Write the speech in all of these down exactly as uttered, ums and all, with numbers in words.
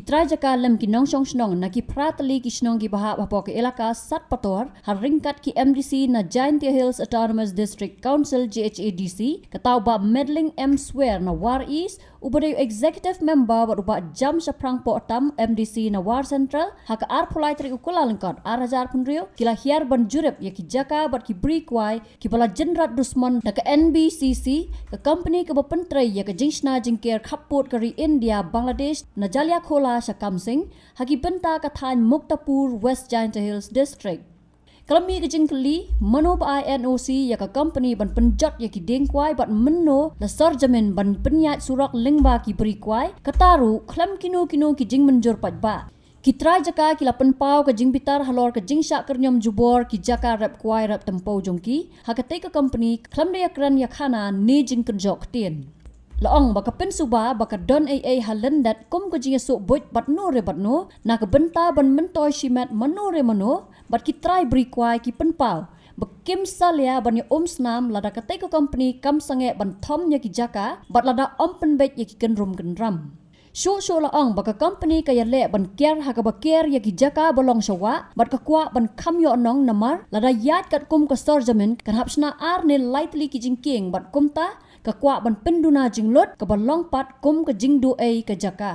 trai jaka lem ki nongshong shnong na ki phra tylli ki shnong kiba hap hapoh ka elaka Satpator, ha ryngkat ki M D C na Jaintia Hills Autonomous District Council, J H A D C, kata u Bah Medling M Swer na War East, uba dei u Executive Member bad u Bah Jam Shaphrang Pohtam, M D C na War Central, ha ka arphew lai tarik u Kyllalyngkot ar hajar arphew hynriew, ki la hiar ban jurip ïa ki jaka bad ki bri kwai kiba la jynrat dusmon da ka N B C C, ka company kaba pyntrei ïa ka jingshna jingker khappud ka ri India, Bangladesh, na Jaliakhola sha Kamsing, ha ki bynta ka thaiñ Muktapur, West Jaintia Hills District. Ka la mih ka jingkylli, mano ba ai N O C ïa ka company ban pynjot ïa ki dieng kwai bad mynno la sor jamin ban pynïaid surok lyngba ki bri kwai, kata ruh khlem kino kino ki jingmynjur paidbah. Ki trai jaka ki la pynpaw ka jingbitar halor ka jingshah kyrñiom jubor ki jaka rep kwai rep tympew jong ki ha katei ka company, khlem da ïakren ïakhana ne jingkynjoh ktien. La ong ba ka pynsuba ba ka don ei ei ha lyndet kum ka jingïasuh buit bad no re bad no, na ka bynta ban myntoi shimet mano re mano, bad ki trai bri kwai ki pynpaw ba kim salia ban ïa um snam lada katei ka company kam sangeh ban thom ïa ki jaka bad lada ym pynbeit ïa ki kynrum kynram. Shuh shuh la ong ba ka company ka ïaleh ban ker ha kaba ker ïa ki jaka ba long sha wah, bad ka kwah ban kham ïoh nong namar lada ïaid katkum ka sor jamin kan hap shna ar ne lai tylli ki jingkieng, bad kumta ka kwah ban pynduna jinglut kaba long pat kum ka jingduh ei ka jaka.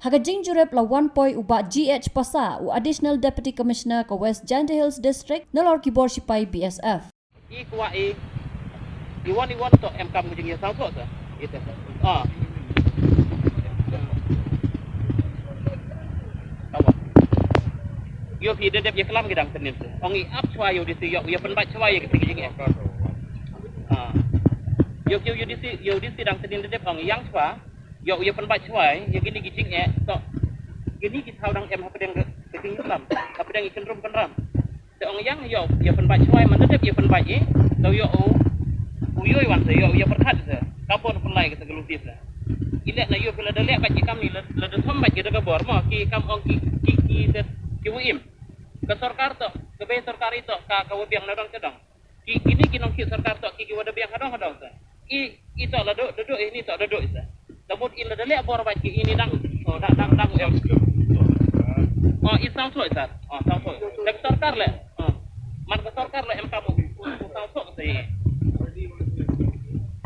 Ha ka jingjurip la wan poi u Bah G H Passah, u Additional Deputy Commissioner ka West Jaintia Hills District, nalor ki bor shipai B S F. I kwah i, i wan, i wan to em kam ka jingïasaw to sa. Ite. Ah. Kawa. Ïoh phi da dep ïaklam ki dang tynnin sa. Ong i ap shuwa ïoh disi ïoh, ïoh pynbait shuwa ïoh ki jingeh. Ah. Ïoh, ïoh, ïoh disi, ïoh disi dang tynnin da dep ong i yang shuwa. Ïoh, ïoh pynbait shuwa ïoh kini ki jingeh. To. Kini ki thaw dang em hapdeng ka jingïalam. Hapdeng i kynrum kynram. Te ong yang ïoh, ïoh pynbait shuwa man da dep ïoh pynbait i. To ïoh u, u ïoh wan te ïoh, ïoh pyrkhat te. Ka bor pynlai ka te ka luti te. I leh na ïoh phi la da leh bait ki kam ni la, la da thom bait ki da ka bor mo ki kam ong ki, ki, ki te ki wa im. Ka sorkar to, ka bei sorkar i to, ka, ka wa biang na dong te dong. Ki, kini ki nongkhih sorkar to, ki, ki wa da biang hadong hadong te. I, i to la duk, duk, duk, ini to duk, duk te. Tabut i la da leh bor bait ki ini dang, oh, dang, dang, dang, em. Oh, i saw soi te. Oh, saw soi. Te sorkar leh. Oh. Man ka sorkar leh em kam u, u saw soi te.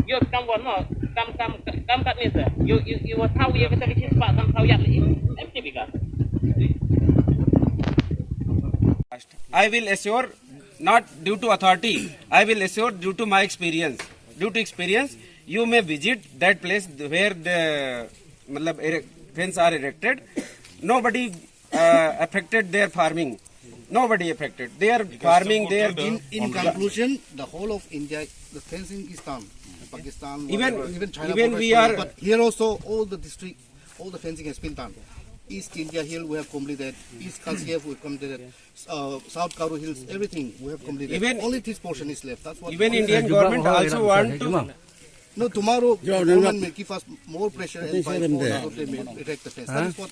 Ïoh kam wan mo, kam, kam, kam kat ni te. Ïoh, ïoh, ïoh wa thaw ïa kata ki chispa kam thaw ïa ni. Em ti bika. I will assure, not due to authority, I will assure due to my experience. Due to experience, you may visit that place where the, matlab, erect, fence are erected. Nobody uh, affected their farming. Nobody affected. They are farming, they are In, in conclusion, the whole of India, the fencing is done. Pakistan, even, whatever, even China even border we is done, are but here also all the district, all the fencing has been done. East Jaintia Hills, we have completed. East Khasi Hills, we have completed. Uh, South Garo Hills, everything we have completed. Even only this portion is left. That's what even Indian government also want to. No, tomorrow the government may give us more pressure and by force they may erect the fence. That is what.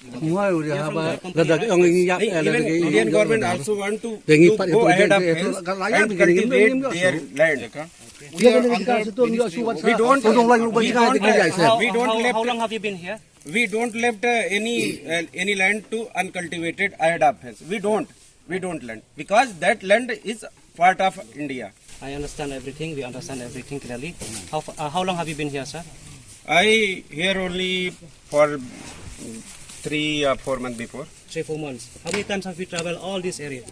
Even Indian government also want to, to go ahead of fence and cultivate their land. We are under ministry. We don't, we don't, how, we don't how, left, how long have you been here? We don't left, uh, any, uh, any land to uncultivated ahead of fence. We don't. We don't land because that land is part of India. I understand everything. We understand everything clearly. How fa- uh, how long have you been here, sir? I here only for, mm, three or four months before. Three, four months. How many times have you traveled all this area?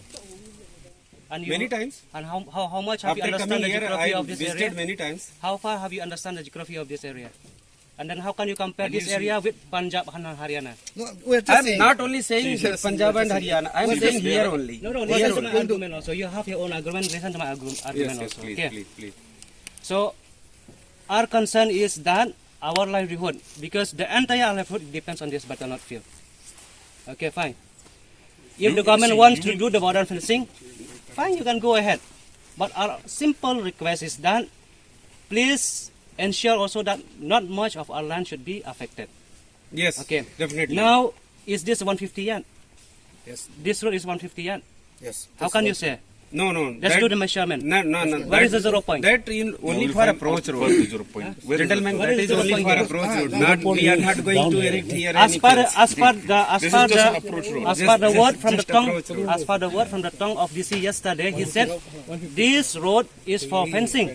And you, many times. And how, how, how much have you understand the geography of this area? Many times. How far have you understand the geography of this area? And then how can you compare this area with Punjab and Haryana? No, we're just saying. I'm not only saying Punjab and Haryana. I'm saying here only. No, no, no, that's my argument also. You have your own argument. Listen to my argu- argument also. Yes, yes, please, please, please. So, our concern is that our livelihood, because the entire livelihood depends on this butternut field. Okay, fine. If the government wants to do the border fencing, fine, you can go ahead. But our simple request is that please ensure also that not much of our land should be affected. Yes, okay, definitely. Now, is this one fifty yard? Yes. This road is one fifty yard. Yes. How can you say? No, no. Let's do the measurement. No, no, no. Where is the zero point? That in only for approach road. Zero point. Where is Gentlemen, it? That is only for approach road. Not, we are not going to erect here. As Any per fence. As per the as This per is just an the approach road. as This per is the just- word from the just tongue approach road. As per the word from the tongue of D C yesterday, he said this road is for fencing.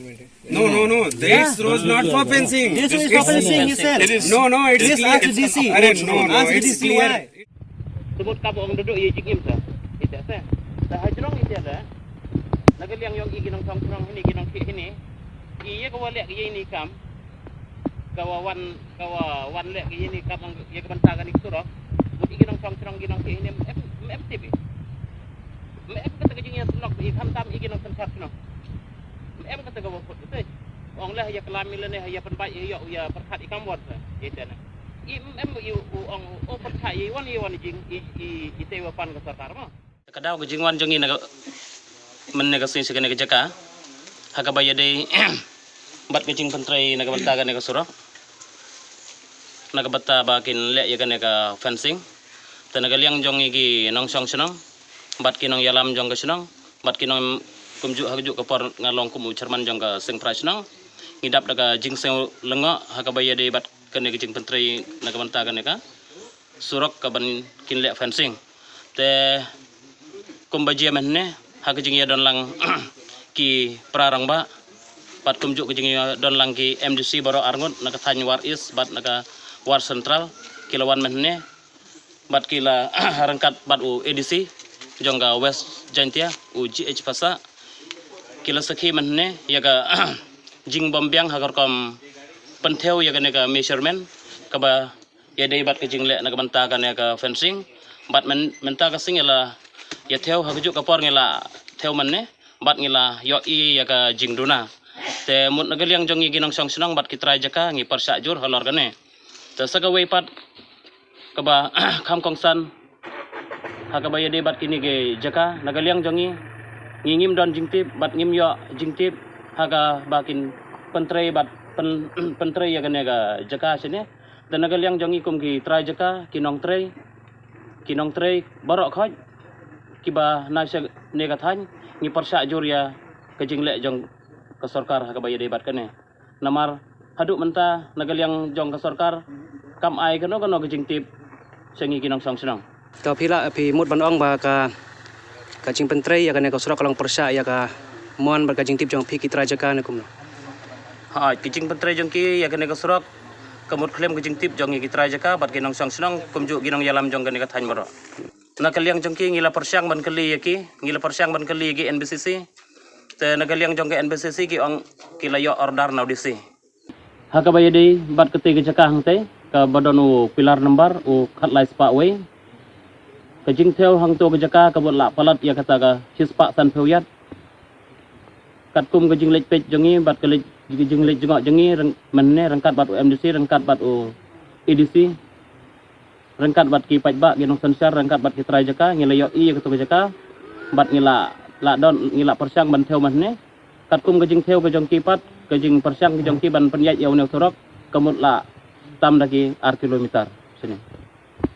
No, no, no. This road not for fencing. This is for fencing, he said. No, no. It's This clear. Ask D C. Arre, no, no. Ask It's D C clear. Why? Tebut ka bong duduk ye jingim sa. Ite sa. Sa hajrong ite da. Naga liang yong i ginong song song hini ginong ki hini. I ye ka wa lek ye ni kam. Ka wa wan ka wa wan lek ye ni kam ye ka banta ka ni surok. But i ginong song song ginong ki hini em em tibi. Em kata ka jingya surok i kam tam i ginong song song. Em kata ka wa put ite. Ong leh ya kelam ile ne ya penbai ya ya perkhat i kam wan sa. Ite na. I em i u ong u perkhat i wan i wan jing i i ite wa pan ka sorkar ma. Ka daw ka jingwan jong i na ka mynne ka sing sha kane ka jaka ha kaba ïadei bad ka jingpyntrei na ka bynta kane ka surok, na ka bynta ba kin leh ïa kane ka fencing. Te na ka liang jong i ki nongshong shnong bad ki nongïalam jong ka shnong bad ki nong kumjuh ha kajuh ka por nga long kum u chairman jong ka seng phra shnong, ngi dap da ka jingsngew lyngngoh ha kaba ïadei bad kane ka jingpyntrei na ka bynta kane ka surok ka ban kin leh fencing. Te kumba jia mynne ha ka jingïadon lang ki para rangbah bad kumjuh ka jingïadon lang ki M D C baroh arngut na ka thaiñ War East bad na ka War Central ki la wan mynne bad ki la ryngkat bad u A D C jong ka West Jaintia u G H Pasa ki la sakhi mynne ïa ka jingbym biang ha ka rukom pynthew ïa kane ka measurement kaba ïadei bad ka jingleh na ka bynta kane ka fencing bad mynta ka sing ïa la ïa thew ha kajuh ka por ngi la thew mynne bad ngi la ïohi ïa ka jingduna. Te mut na ka liang jong ngi ki nongshong shnong bad ki trai jaka ngi pyrshah jur halor kane. Te sa kawei pat kaba kham kongsan ha kaba ïadei bad kine ki jaka na ka liang jong ngi ngi ngim don jingtip bad ngim ïoh jingtip ha kaba kin pyntrei bad pyntrei ïa kane ka jaka shane. Te na ka liang jong ngi kum ki trai jaka ki nongtrei ki nongtrei baroh khoit kiba na shane ka thaiñ ngi pyrshah jur ïa ka jingleh jong ka sorkar ha kaba ïadei bad kane. Namar haduh mynta na ka liang jong ka sorkar kam ai kano kano ka jingtip sha ngi ki nongshong shnong. To phi la phi mut ban ong ba ka ka jingpyntrei ïa kane ka surok ka long pyrshah ïa ka mon bad ka jingtip jong phi ki trai jaka ne kumno? Ha, ka jingpyntrei jong ki ïa kane ka surok ka mut khlem ka jingtip jong ngi ki trai jaka bad ki nongshong shnong kumjuh ki nongïalam jong kane ka thaiñ baroh. Na ka liang jong ki ngi la pyrshang ban kylli ïa ki ngi la pyrshang ban kylli ïa ki N B C C. Te na ka liang jong ka N B C C ki ong ki la ïoh order na u D C. Ha kaba ïadei bad kata ka jaka hangtei kaba don u pilar number u khatlai spah wei. Ka jingthew hangto ka jaka ka bud la palat ïa kata ka shispah sanphew yard. Katkum ka jingleit peit jong ngi bad ka leit jingleit jngoh jong ngi mynne ryngkat bad u M D C ryngkat bad u A D C ryngkat bad ki paidbah ki nongsynshar ryngkat bad ki trai jaka ngi la ïohi ïa kata ka jaka bad ngi la la don ngi la pyrshang ban thew mynne. Katkum ka jingthew ka jong ki pat ka jingpyrshang ka jong ki ban pynïaid ïa une u surok ka mut la tam da ki ar kilometer. Sini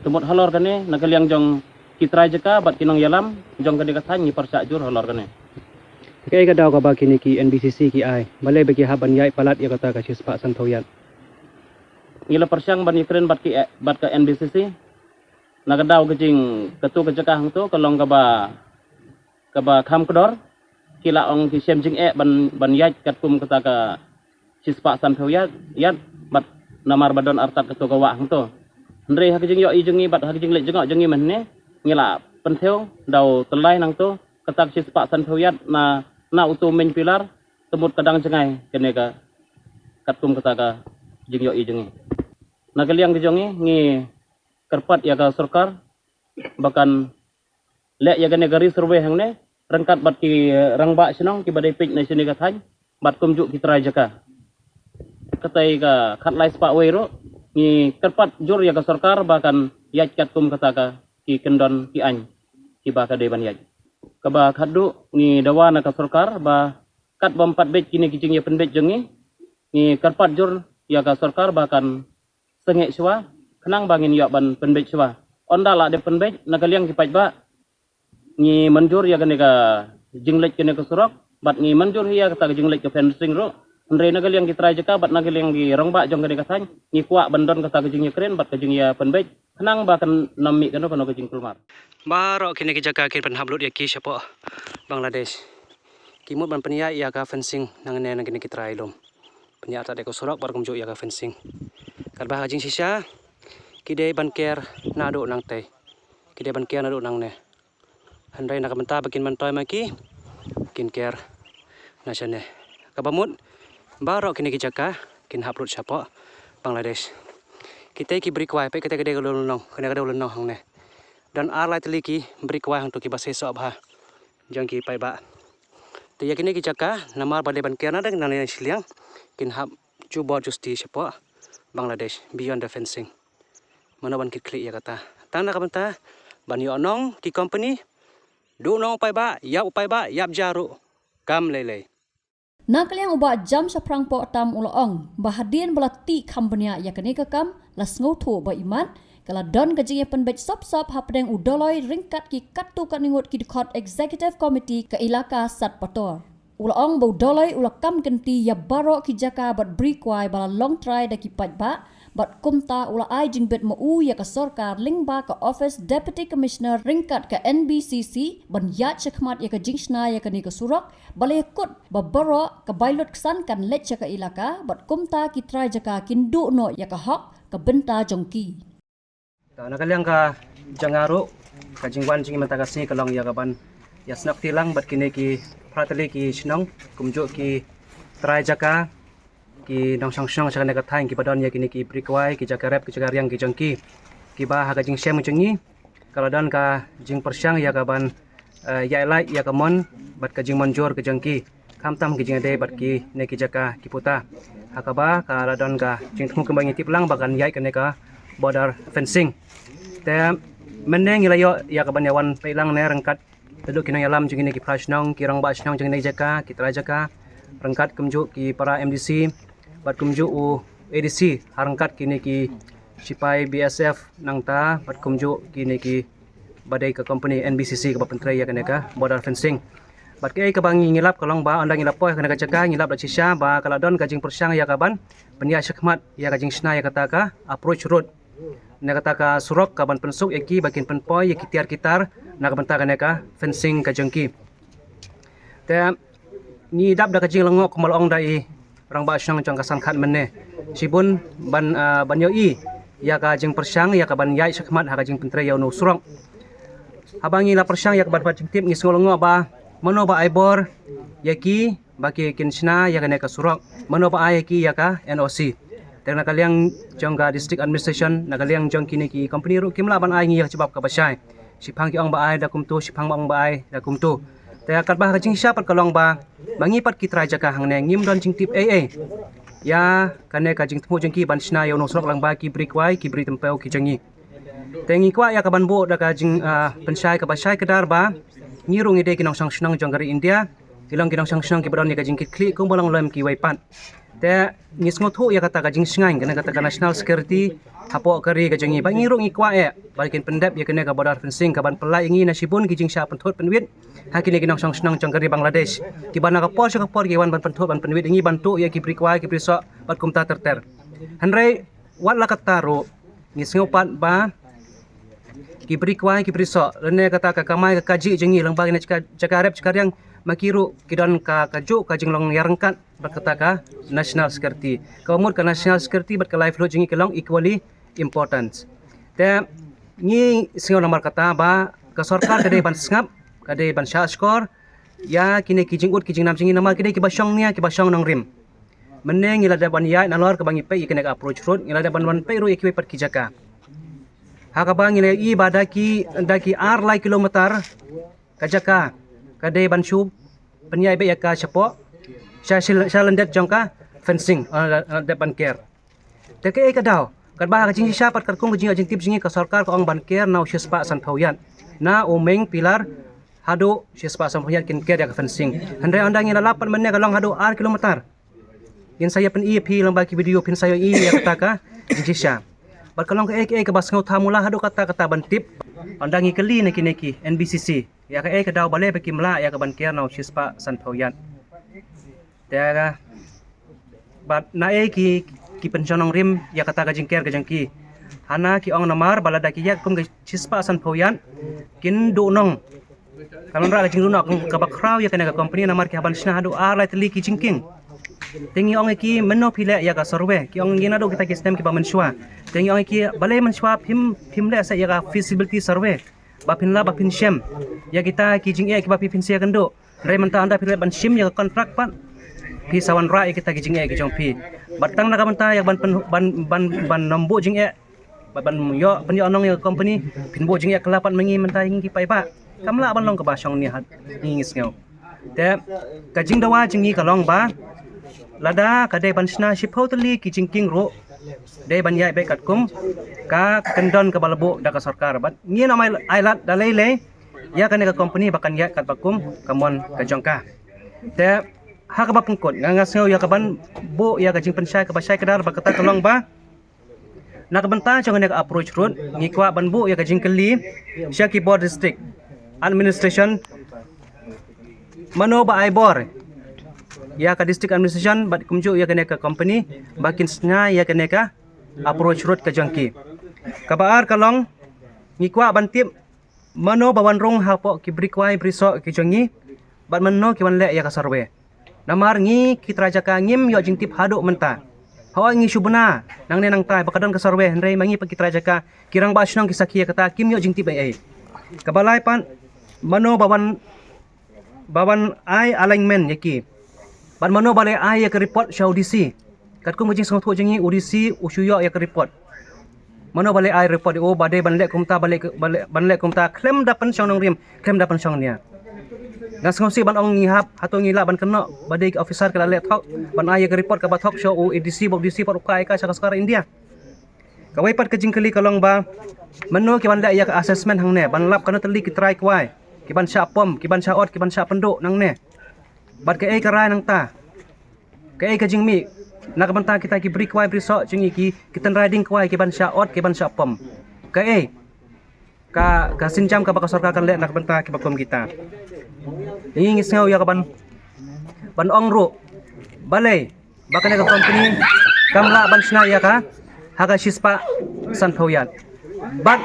ka mut halor kane na ka liang jong ki trai jaka bad ki nongïalam jong kane ka thaiñ ngi pyrshah jur halor kane. Kaei ka daw kaba kine ki N B C C ki ai balei ba ki hap ban ïaid palat ïa kata ka shispah sanphew yard? Ngi la pyrshang ban ïakren bad ki bad ka N B C C na ka daw ka jing katu ka jaka hangtu ka long kaba kaba kham kdor. Ki la ong ki shem jingeh ban ban ïaid katkum kata ka shispah sanphew yard bad namar ba don artat katu ka wah hangtu. Hynrei ha ka jingïohi jong ngi bad ha ka jingleit jngoh jong ngi mynne ngi la pynthew daw tyllai nangtu kata ka shispah sanphew yard na na utu main pilar. Te mut ka dang jngai kane ka katkum kata ka jingïohi jong ngi. Na ka liang ka jong ngi ngi kyrpad ïa ka sorkar ba kan leh ïa kane ka resurvey hangne ryngkat bad ki rangbah shnong kiba dei peit na shane ka thaiñ bad kumjuh ki trai jaka. Katai ka khatlai spah wei ruh ngi kyrpad jur ïa ka sorkar ba kan ïaid katkum kata ka ki kyndon ki aiñ kiba ka dei ban ïaid. Kaba khatduh ngi dawa na ka sorkar ba kat bym pat beit kine ki jingïapynbeit jong ngi ngi kyrpad jur ïa ka sorkar ba kan sangeh shuwa khnang ba ngin ïoh ban pynbeit shuwa. Ynda la dep pynbeit na ka liang ki paidbah ngi mynjur ïa kane ka jingleit kane ka surok, bad ngi mynjur hi ïa kata ka jingleit ka fencing ruh. Hynrei na ka liang ki trai jaka bad na ka liang ki rangbah jong kane ka thaiñ, ngi kwah ban don kata ka jingïakren bad ka jingïapynbeit khnang ba kan ym mih kano kano ka jingkulmar. Baroh kine ki jaka kin pynhap lut ïa ki shapoh Bangladesh. Ki mut ban pynïaid ïa ka fencing nangne na kine ki trai lum. Pynïaid ïa ka surok bad kumjuh ïa ka fencing. Katba ha ka jingshisha ki dei ban ker naduh nangtei. Ki dei ban ker naduh nangne. Hynrei na ka bynta ba kin myntoi ma ki, kin ker na shane. Kaba mut baroh kine ki jaka kin hap lut shapoh Bangladesh. Kitei ki bri kwai, peit, kitei ka dei ka lynnong, kane ka dei lynnong hangne. Don ar lai tylli ki bri kwai hangto kiba seisoh bha jong ki paidbah. Te ïa kine ki jaka namar ba dei ban ker na dang na shiliang, kin hap jubor justi shapoh Bangladesh beyond the fencing. Mano ban kit khlieh ïa kata? Tang na ka bynta ban ïoh nong ki company, duh nong u paidbah, ïap u paidbah, ïap ja ruh, kam lei lei. Na ka liang u Bah Jamshaphrang Pohtam u la ong ba hadien ba la tih kham bniah ïa kane ka kam, la sngewthuh ba imat ka la don ka jingïapynbeit sop sop hapdeng u Dolloi ryngkat ki katto katne ngut ki dkhot Executive Committee ka Elaka Satpator. U la ong ba u Dolloi u la kam kynti ïa baroh ki jaka bad bri kwai ba la long trai da ki paidbah, bad kumta u la ai jingbit ma u ïa ka sorkar lyngba ka Office Deputy Commissioner ryngkat ka N B C C ban ïaid shakhmat ïa ka jingshna ïa kane ka surok, ba la ïakut ba baroh ka bai lut ksan kan leit sha ka Elaka, bad kumta ki trai jaka kin duh noh ïa ka hok ka bynta jong ki. Na ka liang ka jong nga ruh, ka jingwan jong ngi mynta ka sngi ka long ïa ka ban ïasnoh kti lang bad kine ki phra tylli ki shnong, kumjuh ki trai jaka, ki nongshong shnong sha kane ka thaiñ, kiba don ïa kine ki bri kwai, ki jaka rep, ki jaka riang ki jong ki. Kiba ha ka jingshem jong ngi ka la don ka jingpyrshang ïa ka ban, eh, ïaid lait ïa ka mon bad ka jingmynjur ka jong ki, khamtam ki jingïadei bad kine ki jaka ki puta. Ha kaba ka la don ka jingthmu kumba ngi tip lang ba kan ïaid kane ka border fencing. Te mynne ngi la ïoh ïa ka ban ïawan peit lang ne ryngkat naduh ki nongïalam jong kine ki phra shnong, ki rangbah shnong jong kine ki jaka, ki trai jaka, ryngkat kumjuh ki para M D C bad kumjuh u A D C, ha ryngkat kine ki sipai B S F nangta bad kumjuh kine ki ba dei ka company N B C C kaba pyntrei ïa kane ka border fencing. Bad kaei kaba ngi, ngi lap ka long ba ynda ngi la poi ha kane ka jaka, ngi lap da shisha ba ka la don ka jingpyrshang ïa ka ban pynïaid shakhmat ïa ka jingshna ïa kata ka approach road, ne kata ka surok ka ban pynsuk ïa ki ba kin pynpoi ïa ki tiar ki tar na ka bynta kane ka fencing ka jong ki. Te ngi dap da ka jinglyngngoh kumba la ong da i rangbah shnong jong ka Sangkhat mynne, shibun ban, ah, ban ïohi ïa ka jingpyrshang ïa ka ban ïaid shakhmat ha ka jingpyntrei ïa une u surok. Haba ngi la pyrshang ïa ka ban pat jingtip, ngi sngew lyngngoh ba mano ba ai bor ïa ki ba ki kin shna ïa kane ka surok, mano ba ai ïa ki ïa ka N O C. Te na ka liang jong ka District Administration, na ka liang jong kine ki company ruh kim lah ban ai ngi ïa ka jubab kaba shai. Shiphang ki ong ba ai da kumto, shiphang ba ong ba ai da kumto. Te katba ha ka jingshisha pat ka long ba ma ngi pat ki trai jaka hangne ngim don jingtip ei ei ïa kane ka jingthmu jong ki ban shna ïa une u surok lyngba ki bri kwai, ki bri tympew ki jong ngi. Te ngi kwah ïa ka ban buh da ka jing, ah, pynshai kaba shai kdar ba ngi ruh ngi dei ki nongshong shnong jong ka ri India, ki long ki nongshong shnong kiba don ïa ka jingkitkhlieh kumba long lem kiwei pat. Te ngi sngewthuh ïa kata ka jingshngaiñ, kane kata ka national security hapoh ka ri ka jong ngi. Ba ngi ruh ngi kwah eh ba kin pyndep ïa kane ka border fencing ka ban pynlait ïa ngi na shibun ki jingshah pynthut pynwit ha kine ki nongshong shnong jong ka ri Bangladesh, kiba na ka por sha ka por ki wan ban pynthut ban pynwit ïa ngi, ban tuh ïa ki bri kwai, ki bri soh bad kumta ter ter. Hynrei wat la katta ruh, ngi sngew pat ba ki bri kwai, ki bri soh, lane kata ka kamai ka kajih jong ngi lyngba kine ki jaka, jaka rep jaka riang, ma ki ruh ki don ka, kajuh ka jinglong ïaryngkat bad kata ka national security. Kaba mut ka national security bad ka livelihood jong ngi ki long equally important. Te ngi sngew namar kata ba ka sorkar ka dei ban sngap, ka dei ban shah shkor ïa kine ki jingud ki jingnam jong ngi namar ki dei kiba shong nia, kiba shong nongrim. Mynne ngi la dep ban ïaid nalor kaba ngi peit ïa kane ka approach road, ngi la dep ban, ban peit ruh ïa kiwei pat ki jaka. Ha kaba ngi la ïohi ba da ki, da ki ar lai kilometer ka jaka ka dei ban shu pynïaid beit ïa ka shapoh sha, sha, sha lyndet jong ka fencing, ah, la, la dep ban ker. Te kaei ka daw? Katba ha ka jingshisha pat katkum ka jingïoh jingtip jong ngi ka sorkar ka ong ban ker na u shispah sanphew ïat, na u main pillar haduh shispah sanphew ïat kin ker ïa ka fencing. Hynrei ynda ngi la lap pat mynne ka long haduh ar kilometer. Ngin sa ïa pyni ïa phi lyngba ki video phin sa ïohi ïa kata ka jingshisha. Bad ka long kaei kaei kaba sngewthuh mula haduh katta katta ban tip. Ynda ngi kylli na kine ki N B C C, Ïa kaei ka daw balei ba kim lah ïa ka ban ker na u shispah sanphew ïat. Te ka bad naei ki, ki pynshong nongrim ïa kata ka jingker ka jong ki. Hana ki ong namar ba lada ki ïaid kum ka shispah sanphew ïat kin duh nong. Ka long ruh ka jingduh nong kaba khraw ïa kane ka company namar ki hap ban shna haduh ar lai tylli ki jingkieng. Te ngi ong ïa ki mynno phi leh ïa ka survey, ki ong ngi naduh kita ki snem kiba mynshuwa. Te ngi ong ïa ki balei mynshuwa phim, phim leh sa ïa ka feasibility survey. Ba phin lah ba phin shem ïa kita ki jingeh kiba phi phin sa ïakynduh. Hynrei mynta ynda phi leh ban shim ïa ka kontrak pat phi sa wanrah ïa kita ki jingeh ki jong phi. Bad tang na ka bynta ïa ban pyn, ban, ban, ban nym buh jingeh, ban, ban ïoh, pynïoh nong ïa ka company, phin buh jingeh kylla pat ma ngi mynta ïa ngi ki paidbah. Kam lah ban long kaba shong nia ha ngi, ngi sngew. Te ka jingdawa jong ngi ka long ba lada ka dei ban shna shiphew tylli ki jingkieng ruh, dei ban ïaid beit katkum ka kyndon kaba la buh da ka sorkar. Bad ngin ym ai lad da lei lei ïa kane ka company ba kan ïaid katba kum ka mon ka jong ka. Te ha kaba pynkut nga, nga sngew ïa ka ban buh ïa ka jingpynshai kaba shai kdar ba kata ka long ba na ka bynta jong kane ka approach road ngi kwah ban buh ïa ka jingkylli sha ki bor district administration, mano ba ai bor ïa ka district administration bad kumjuh ïa kane ka company ba kin shna ïa kane ka approach road ka jong ki. Kaba ar ka long ngi kwah ban tip mano ba wan rung hapoh ki bri kwai bri soh ki jong ngi bad mano ki wan leh ïa ka survey. Namar ngi ki trai jaka ngim ïoh jingtip haduh mynta. Hooid ngi shu bna nangne nangtai ba ka don ka survey hynrei ma ngi pat ki trai jaka ki rangbah shnong ki sakhi ïa kata kim ïoh jingtip ei ei. Kaba lai pat mano ba wan, ba wan ai alignment ïa ki. Bad mano ba leh ai ïa ka report sha u D C. Katkum ka jingsngewthuh jong ngi u D C u shu ïoh ïa ka report. Mano ba leh ai report ïa u ba dei ban leh kumta, ba leh, ba leh, ban leh kumta khlem da pynshong nongrim, khlem da pynshong nia. Nga sngewsih ban ong ngi hap, hato ngi lah ban kynnoh ba dei ki officer ki la leh thok ban ai ïa ka report kaba thok sha u A D C, ba u D C pat u kwah ai ka sha ka sorkar India. Kawei pat ka jingkylli ka long ba mano ki wan leh ïa ka assessment hangne ban lap kano tylli ki trai kwai ki ban shah pom, ki ban shah ot, ki ban shah pynduh nangne. Bad kaei ka rai nangta, kaei ka jingmih na ka bynta kita ki bri kwai bri soh jong ngi, ki, ki tynrai ding kwai ki ban shah ot, ki ban shah pom. Kaei ka, ka sienjam kaba ka sorkar kan leh na ka bynta kiba kum kita. Ngi, ngi sngew ïa ka ban, ban ong ruh balei ba kane ka company kam lah ban shna ïa ka ha ka shispah sanphew ïat. Bad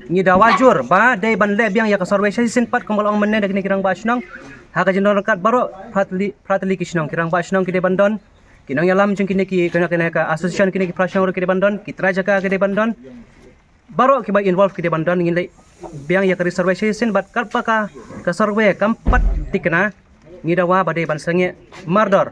ngi dawa jur ba dei ban leh biang ïa ka survey sha shisien pat kumba la ong mynne da kine ki rangbah shnong. Ha ka jingdon ryngkat baroh phra tylli, phra tylli ki shnong, ki rangbah shnong ki dei ban don, ki nongïalam jong kine ki, kine, kine ka association, kine ki phra shnong ruh ki dei ban don, ki trai jaka ki dei ban don. Baroh kiba involve ki dei ban don. Ngin leh biang ïa ka reservation bad katba ka, ka survey kam pat thikna, ngi dawa ba dei ban sangeh mardor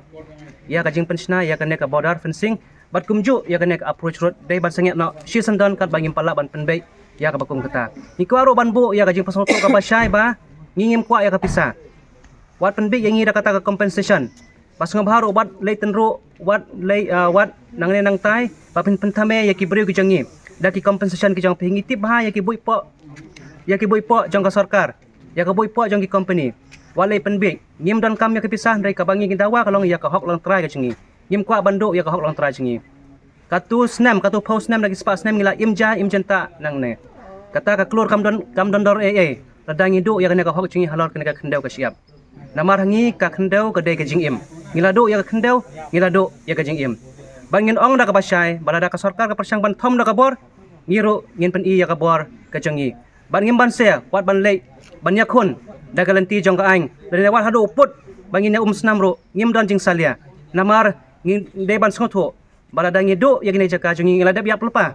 ïa ka jingpynshna ïa kane ka border fencing bad kumjuh ïa kane ka approach road dei ban sangeh noh shisyndon katba ngim pat lah ban pynbeit ïa kaba kum kata. Ngi kwah ruh ban buh ïa ka jingpynsngewthuh kaba shai ba ngi ngim kwah ïa ka pisa. Wat pynbeit ïa ngi da kata ka compensation. Ba sngewbha ruh wat leit tynruh, wat leit, ah, wat nangne nangtai ba phin pynthame ïa ki briew ki jong ngi da ki compensation ki jong phi. Ngi tip bha ïa ki buit poh, ïa ki buit poh jong ka sorkar, ïa ka buit poh jong ki company. Wat leit pynbeit. Ngim donkam ïa ka pisa hynrei kaba ngi, ngi dawa ka long ïa ka hok longtrai ka jong ngi. Ngim kwah ban duh ïa ka hok longtrai jong ngi. Katto snem, katto phew snem, da ki spah snem ngi la im ja im jynta nangne. Kata ka klur kam don, kam don dor ei ei lada ngi duh ïa kane ka hok jong ngi halor kane ka khyndew ka shyiap. Namar ha ngi ka khyndew ka dei ka jingim. Ngi la duh ïa ka khyndew, ngi la duh ïa ka jingim. Bad ngin ong da kaba shai ba lada ka sorkar ka pyrshang ban thom da ka bor, ngi ruh ngin pyni ïa ka bor ka jong ngi. Bad ngim banse wat ban leit ban ïakhun da ka lynti jong ka aiñ, lane wat haduh u pud ba ngin ïa um snam ruh ngim don jingsalia. Namar ngi dei ban sngewthuh ba lada ngi duh ïa kine ki jaka jong ngi, ngi la dep ïap lypa.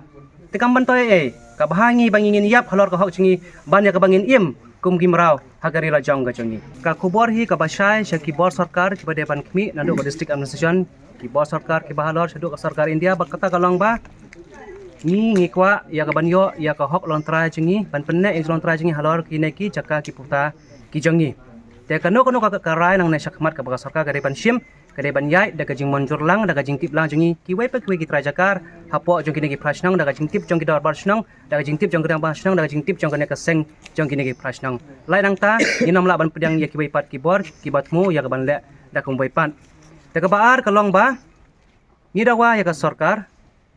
Te kam ban tei ei ei, ka bha ngi ba ngi ngin ïap halor ka hok jong ngi ban ïa kaba ngin im kum ki mraw ha ka ri la jong ka jong ngi. Ka khubor hi kaba shai sha ki bor sorkar kiba dei ban khmih naduh ka district administration, ki bor sorkar kiba halor shaduh ka sorkar India, ba kata ka long ba ngi, ngi kwah ïa ka ban ïoh ïa ka hok longtrai jong ngi, ban pynneh ïa ka longtrai jong ngi halor kine ki jaka ki puta ki jong ngi. Te kano kano ka, ka rai nangne shakhmat kaba ka sorkar ka dei ban shim, ka dei ban ïaid da ka jingmynjur lang, da ka jingtip lang jong ngi kiwei pa kiwei ki trai jaka hapoh jong kine ki phra shnong, da ka jingtip jong ki dorbar shnong, da ka jingtip jong ki rangbah shnong, da ka jingtip jong kane ka seng jong kine ki phra shnong. Lait nangta ngin ym lah ban pdiang ïa kiwei pat ki bor kiba thmu ïa ka ban leh da kumwei pat. Te kaba ar ka long ba ngi dawa ïa ka sorkar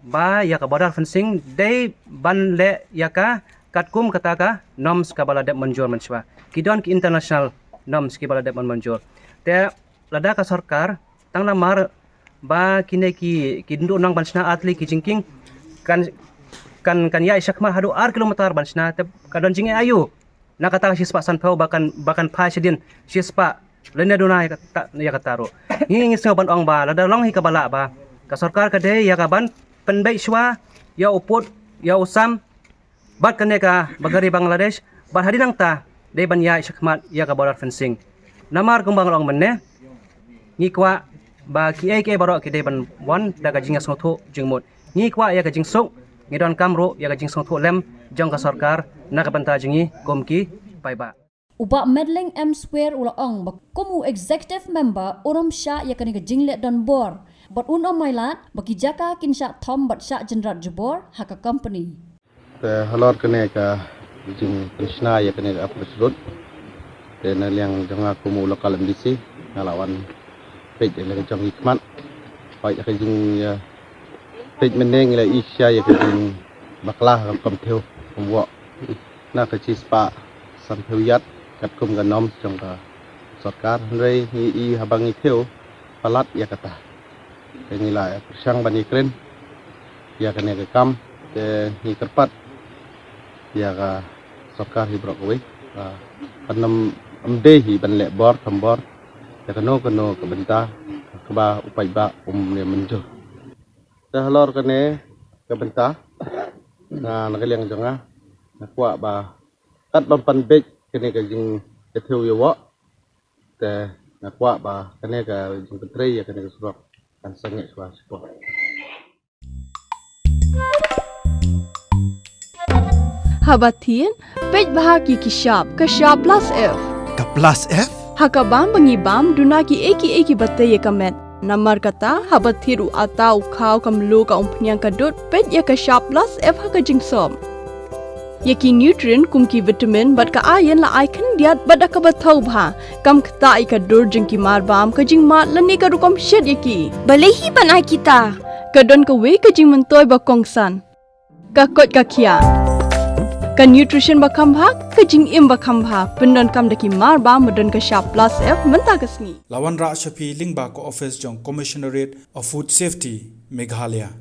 ba ïa ka border fencing dei ban leh ïa ka katkum kata ka norms kaba la dep mynjur mynshuwa. Ki don ki international norms kiba la dep mynjur. Te lada ka sorkar, tang namar ba kine ki, ki duh nang ban shna artylli ki jingkieng, kan, kan, kan ïaid shakhmat haduh ar kilometer ban shna, te ka don jingïaid aïu na kata ka shispah sanphew ba kan, ba kan phai shadien shispah lane duna ïa kata, ïa kata ruh. Ngi, ngi sngew ban ong ba lada long hi kaba lah ba ka sorkar ka dei ïa ka ban pynbeit shuwa ïa u pud, ïa u sam bad kane ka ba ka ri Bangladesh, bad hadien nangta dei ban ïaid shakhmat ïa ka border fencing. Namar kumba nga la ong mynne, ngi kwah ba kiei kiei baroh ki dei ban wan da ka jingïasngewthuh jingmut. Ngi kwah ïa ka jingsuk, ngi donkam ruh ïa ka jingsngewthuh lem jong ka sorkar na ka bynta jong ngi kum ki paidbah. U Bah Madlang M Swer u la ong ba kum u executive member u ym shah ïa kane ka jingleh donbor, bad un ym ailad ba ki jaka kin shah thom bad shah jynrat jubor ha ka company. Te halor kane ka jingpynshna ïa kane ka approach road, te na liang jong nga kum u local M D C, nga la wan peit ïa la ka jong ki khmat. Hooid, ïa ka jing, ïa, peit mynne ngi la ïohi sha ïa ka jingbakla ka rukom thew rukom woh na ka shispah sanphew yard katkum ka norms jong ka sorkar. Hynrei ngi ïohi haba ngi thew palat ïa kata. Te ngi la pyrshang ban ïakren ïa kane ka kam, te ngi kyrpad ïa ka sorkar hi baroh kawei, ah, ban ym, ym dei hi ban leh bor thombor ïa kano kano ka bynta kaba u paidbah um ne mynjur. Te halor kane ka bynta, na, na ka liang jong nga, nga kwah ba kat ban pynbeit kane ka jingïathew ïawoh, te nga kwah ba kane ka jingpyntrei ïa kane ka surok kan sangeh shuwa shuwa. Haba thied, peit bha ki ki shap, ka shap plus F. Ka plus F? Ha ka bam ba ngi bam, duna kiei kiei kiba tei ïa ka met. Namar kata, haba thied u atta, u khaw, ka mluh, ka umphniang, ka dud, peit ïa ka shap plus F ha ka jingsop. Ïa ki nutrient kum ki vitamin bad ka iron la ai khyndiat bad da kaba thaw bha. Kam ktah ïa ka dur jong ki marbam, ka jingmad lane ka rukom shet ïa ki. Balei hi ban ai kita? Ka don kawei ka jingmyntoi ba kongsan. Ka koit ka khiah. Ka nutrition ba kham bha, ka jingim ba kham bha. Pyndonkam da ki marbam ba don ka shap plus F mynta ka sngi. La wanrah sha phi lyngba ka office jong Commissionerate of Food Safety, Meghalaya.